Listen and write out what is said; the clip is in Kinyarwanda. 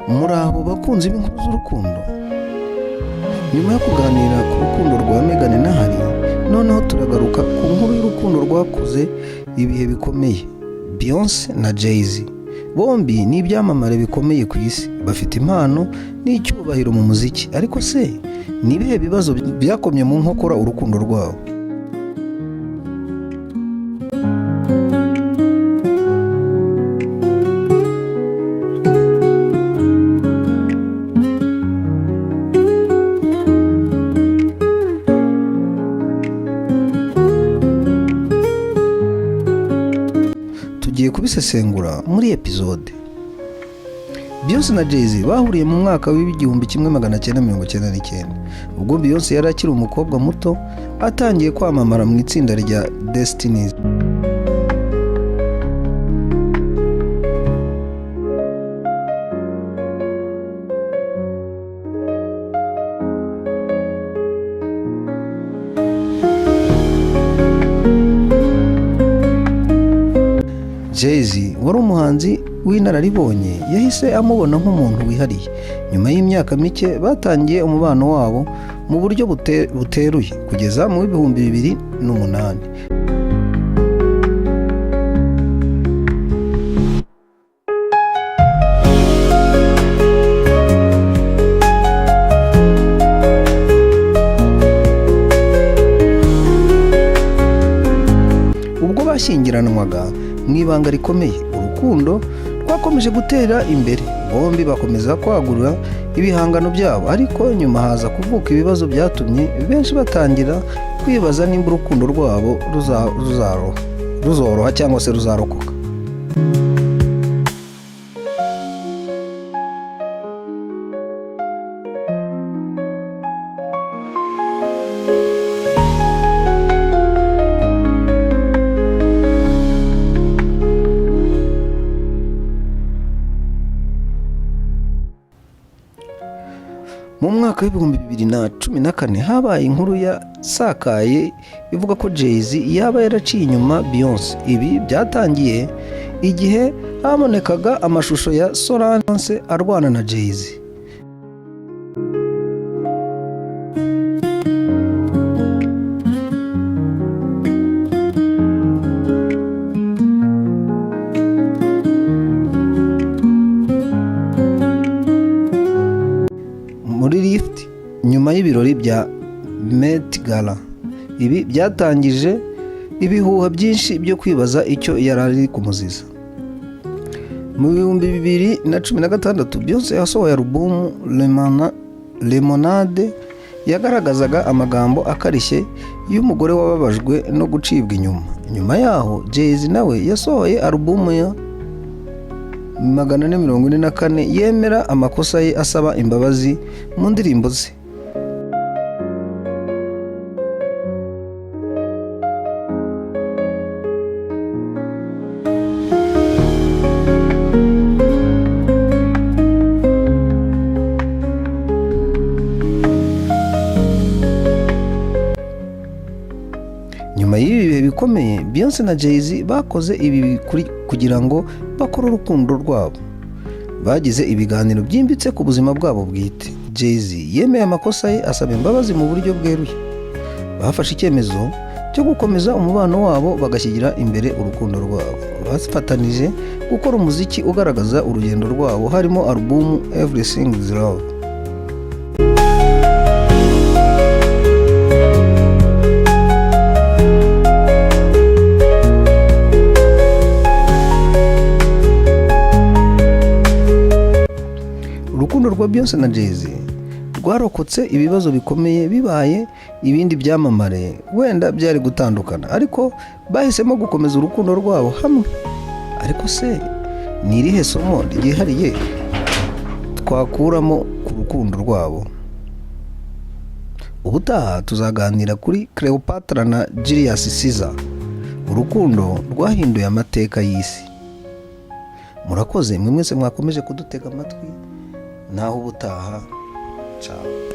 Muraho bakunzi b'inkuru z'urukundo. Nyuma yo kuganira ku rukundo rwa Meghan na Harry, noneho turagaruka ku nkuru y'urukundo rwakoze ibihe bikomeye, Beyonce na Jay-Z. Bombi ni ibyamamare bikomeye ku isi, bafite impano n'icyubahiro mu muziki. Ariko se ni ibihe bibazo byakomye mu nkokora urukundo rwabo? Tugiye kubisesengura muri episode. Beyonce na Jay-Z bahuriye mu mwaka w'1999, ubwo Beyonce yari akiri umukobwa muto atangiye kwamamara mu itsinda rya Destiny's. Jay-Z wari umuhanzi w'inararibonye yahise amubona nk'umuntu wihariye. Nyuma y'imyaka mike batangiye umubano wabo mu buryo buteruye kugeza mu 2008. Ubwo bashyingiranwaga mu ibanga rikomeye, urukundo rwakomeje gutera imbere, bombi bakomeza kwagura ibihangano byabo. Ariko nyuma haza kuvuka ibibazo byatumye benshi batangira kwibaza nimba urukundo rwabo ruzoroha cyangwa se ruzarokoka. Mu mwaka w'2014 habaye inkuru yasakaye ivuga ko Jay-Z yaba yaraciye inyuma Beyonce. Ibi byatangiye igihe habonekaga amashusho ya Solange arwana na Jay-Z muri lift nyuma y'ibirori bya Met Gala. Ibi byatangije ibihuha byinshi byo kwibaza icyo yari ari kumuziza. Mu 2016 Beyonce yasohoye alubumu Lemonade yagaragazaga amagambo akarishye y'umugore wababajwe no gucibwa inyuma. Nyuma yaho Jay-Z nawe yasohoye alubumu ya 444, yemera amakosa ye, asaba imbabazi mu ndirimbo ze. Nyuma y'ibi bihe bikomeye, Beyonce na Jay-Z bakoze ibi kugira ngo bakore urukundo rwabo. Bagize ibiganiro byimbitse ku buzima bwabo bwite. Jay-Z yemeye amakosa ye, asaba imbabazi mu buryo bweruye. Bafashe icyemezo cyo gukomeza umubano wabo, bagashyira imbere urukundo rwabo. Bafatanije gukora umuziki ugaragaza urugendo rwabo, harimo alubumu Everything Is Love. Urukundo rwa Beyonce na Jay-Z rwarokotse ibibazo bikomeye. Bibaye ibindi byamamare wenda byari gutandukana, ariko bahisemo gukomeza urukundo rwabo hamwe. Ariko se ni irihe somo ryihariye twakuramo ku rukundo rwabo? Ubutaha tuzaganira kuri Cleopatra na Julius Caesar, urukundo rwahinduye amateka y'isi. Murakoze mwe mwese mwakomeje kudutega amatwi. Naho ubutaha, ciao.